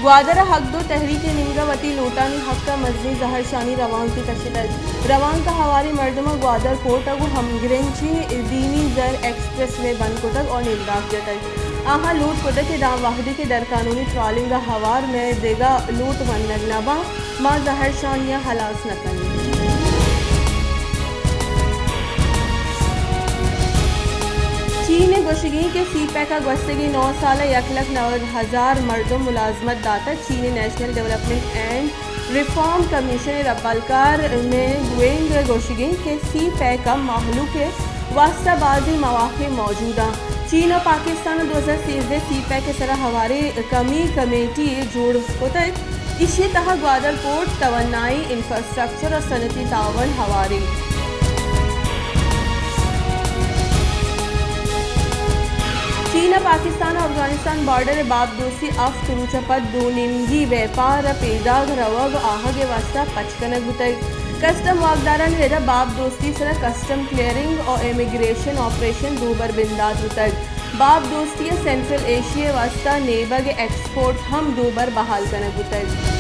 گوادر ءَ حق دو تحریک ءِ نیمگ ءَ وتی لوٹانی حق ءَ مزنیں زہرشانی روانکے کشتگ۔ روانک ءَ ہواریں مردماں گوادر پورٹ ءَ گوں ہمگرنچیں دیمی زر ایکسپریس وے بند کتگ ءُ ننداک جتگ۔ آہاں لوٹ کتگ کہ داں وہدے کہ درقانونی ٹرالنگ ءَ ہوار مئے دگہ لوٹ ونگ نہ باں، ما زہرشانی ءَ ہلاس نہ کنیں۔ چین ءِ گوشگ اِنت کہ سی پیک ءَ گوستگیں نو سال ءَ یک لکھ نود ہزار مردم ملازمت داتگ۔ چین ءِ national development and reform commission ءِ ربالکار مین گوئنگ ءِ گوشگ اِنت کہ سی پیک ءَ مہلوک ءِ واستہ بازیں مواقع موجود اَنت۔ چین ءُ پاکستان ءَ دو ہزار سیزدہ ءَ سی پیک ءِ سرا ہواریں کمی کمیٹی جوڑ کتگ۔ ایشی ءِ تہا گوادر پورٹ، توانائی، انفراسٹرکچر ءُ صنعتی تعاون ہوار اِنت۔ چین ءَ پاکستان ءُ افغانستان بارڈر ءِ باب دوستی ہفت روچ ءَ پد دو نیمگی بیپار ءِ پیداگ روگ ءُ آہگ ءِ واستہ پچ کنگ بوتگ۔ کسٹم واکدارانی رد ءَ باب دوستی ءِ سرا کسٹم کلیئرنگ ءُ امیگریشن آپریشن دوبر بندات بوتگ۔ باب دوستی ءَ سینٹرل ایشیا ءِ واستہ نیبگ ءِ ایکسپورٹ ہم دوبر بحال کنگ بوتگ۔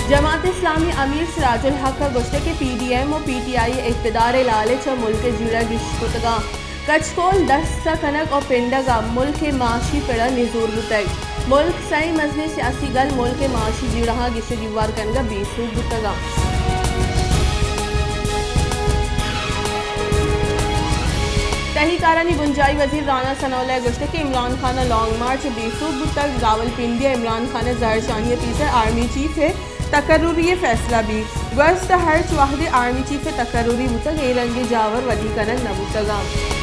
جماعت اسلامی ءِ امیر سراج الحق ءَ گوشتگ کہ پی ڈی ایم ءُ پی ٹی آئی ءِ اقتدار ءِ لالچ ءَ ملک ءِ جیڑہ گیش کتگ اَنت۔ کچکول دست ءَ کنگ ءُ پنڈگ ءَ ملک ءِ معاشی پڑ ءَ نزور بوتگ۔ ملک ءِ سئیں مزنیں سیاسی گل ملک ءِ معاشی جیڑہاں گیش ءُ گیوار کنگ ءَ بے سوب بوتگ اَنت۔ تہی کارانی بنجاہی وزیر رانا ثناء اللہ ءَ گوشتگ کہ عمران خان ءِ لانگ مارچ بے سوب بوتگ۔ راولپنڈی ءَ عمران خان ءِ زہرشانی ءِ پیسر آرمی چیف ءِ تقرری ءِ فیصلہ بیت۔ گوست ہرچ وہدے آرمی چیف ءِ تقرری بوتگ، اے رنگیں جاور ودی کنگ نہ بوتگ اَنت۔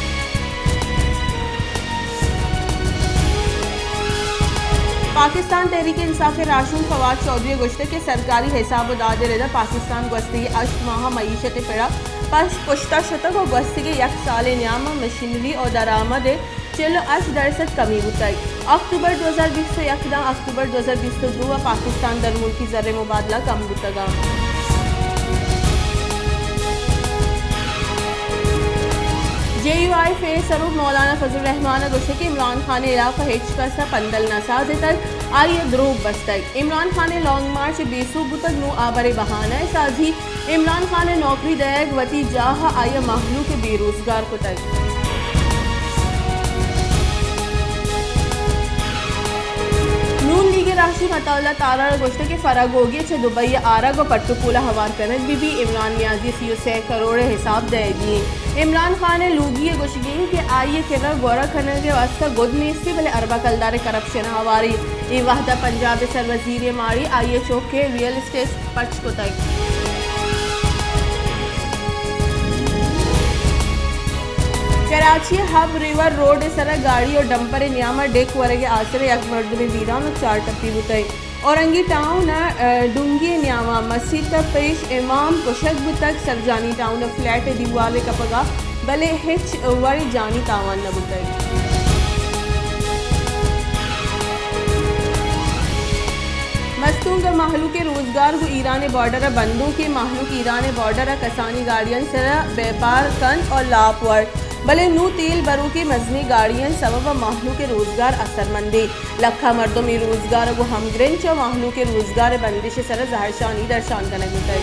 پاکستان تحریک انصاف ءِ راہشون فواد چوہدری ءَ گوشتگ کہ سرکاری حساب ءُ داد ءِ رد ءَ پاکستان ءَ گوستگیں ہشت ماہ ءَ معیشت ءِ پڑ ءَ پش پشت ءَ شتگ ءُ گوستگیں یک سال ءِ نیام ءَ مشینری ءُ درآمد ءِ چل ءُ ہشت درسد کمی بوتگ۔ اکتوبر دو ہزار بیست ءُ یک داں اکتوبر دو ہزار بیست ءُ دو ءَ پاکستان درملکی زر ءِ مبادلہ کم بوتگ اَنت۔ جے یو آئی ایف ءِ سروک مولانا فضل الرحمان ءَ گوشتگ کہ عمران خان ءِ ہلاپ ءَ ہچ کس ءَ پندل نہ سازتگ، آئی ءَ دروگ بستگ۔ عمران خان ءِ لانگ مارچ بے سوب بوتگ، نوں آ برے بہانہ ءِ سازی عمران خان ءِ نوکری دئیگ وتی جاہ ءَ آئی ءَ مہلوک ءَ بے روزگار کتگ۔ نون لیگ ءِ راہشون عطا اللہ تارڑ ءَ گوشتگ کہ فرح گوگی ءَ چہ دبئی ءَ آرگ ءُ پٹ ءُ پول ءَ ہوار کنگ بہ بیت۔ عمران نیازی ءِ سی ءُ سے کروڑ ءِ حساب دئیگی اِنت۔ عمران خان ءِ لوگی ءَ گوشگی اِنت کہ آئی ءِ کرا غور ءَ کنگ ءِ واستہ گد نیست، بلے ارباں کلدار ءِ کرپشن ءَ ہوار اِنت۔ اے وہد ءَ پنجاب ءِ سر وزیر ءِ ماڑی آئی ءِ چک ءِ ریئل اسٹیٹ پچ کتگ۔ کراچی ءِ ہب ریور روڈ ءِ سرا گاڑی ءُ ڈمپر ءِ نیام ءَ ڈیک ورگ ءِ آسر ءَ یک مردمے بیران ءُ چار ٹپی بوتگ۔ اورنگی ٹاؤن ءِ، ڈونگی ءِ نیام ءَ مسیت ءَ پیش امام کشگ بوتگ۔ سرجانی ٹاؤن ءِ فلیٹ ءِ دیوال ءِ کپگ ءَ، بلے ہچ وڑیں جانی تاوان نہ بوتگ۔ مستونگ ءِ مہلوک ءِ روزگار گوں ایران ءِ بارڈر ءَ بندوک اِنت۔ مہلوک ایران ءِ بارڈر ءَ کسانیں گاڑیانی سرا بیپار کنت ءُ لاپ ورت، بلے نوں تیل بروکیں مزنیں گاڑیانی سبب ءَ مہلوک ءِ روزگار اثرمند اِنت۔ لکھاں مردم اے روزگار ءَ گوں ہمگرنچ ءُ مہلوک ءِ روزگار ءِ بندش ءِ سرا زہرشانی درشان کنگ بوتگ۔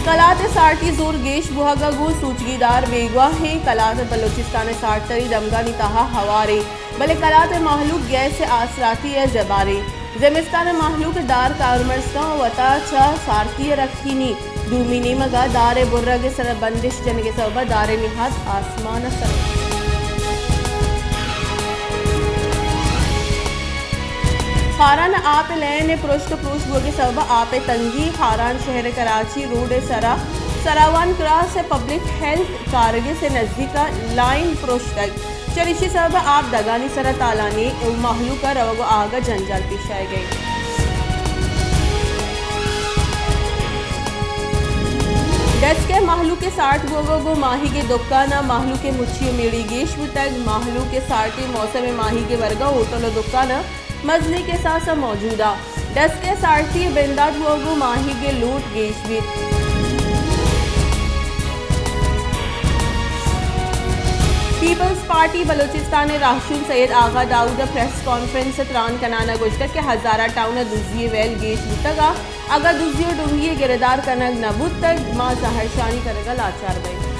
کلات ءِ سارتی زور گیش بوہگ ءَ گوں سوچگی دار بیگواہ اِنت۔ کلات بلوچستان ءِ سارتریں دمگانی تہا ہوار اِنت، بلے کلات ءِ مہلوک گیس ءِ آسراتی ءِ زبہر اِنت۔ زمستان ءَ مہلوک ءِ دار کارمرز کنت ءُ وتا چہ سارتی ءَ رکینیت۔ دومی نیمگ ءَ دار ءِ برگ ءِ سرا بندش جنگ ءِ سبب ءَ دار ءِ نہاد آسمان ءَ سر اِنت۔ خاران ءَ آپ ءِ لین ءِ پرشت ءُ پروش بوگ ءِ سبب ءَ آپ ءِ تنگی۔ خاران شہر ءِ کراچی روڈ ءِ سرا سراوان کراس ءِ پبلک ہیلتھ کارگس ءِ نزیک ءَ لائن پروشتگ۔ چریشی سبب ءَ آپ دگانی سرا تالانی ءُ مہلوک ءَ روگ ءُ آہگ ءَ جنجال پیش آیگ ءَ اِنت۔ ڈسک ءِ مہلوک ءِ سارت بوگ ءَ گوں ماہیگ ءِ دکان ءَ مہلوک ءِ مچی ءُ میڑی گیش بوتگ۔ مہلوک ءِ سارتی موسم ءَ ماہیگ ءِ ورگ ءَ ہوٹل ءُ دکان ءَ مزنیں کساس ءَ موجود اَنت۔ ڈسک ءِ سارتی ءِ بندات بوگ ءَ گوں ماہیگ ءِ لوٹ گیش بیت۔ پیپلز پارٹی بلوچستان ءِ راہشون سید آغا داؤد ءَ پریس کانفرنس ءَ تران کنان ءَ گوشتگ کہ ہزارہ ٹاؤن ءَ دزی ءِ ویل گیش بوتگ ءُ اگاں دزی ءُ ڈنگی ءِ گرودار کنگ نہ بوتگ، ما زہرشانی کنگ ءَ لاچار بئیں۔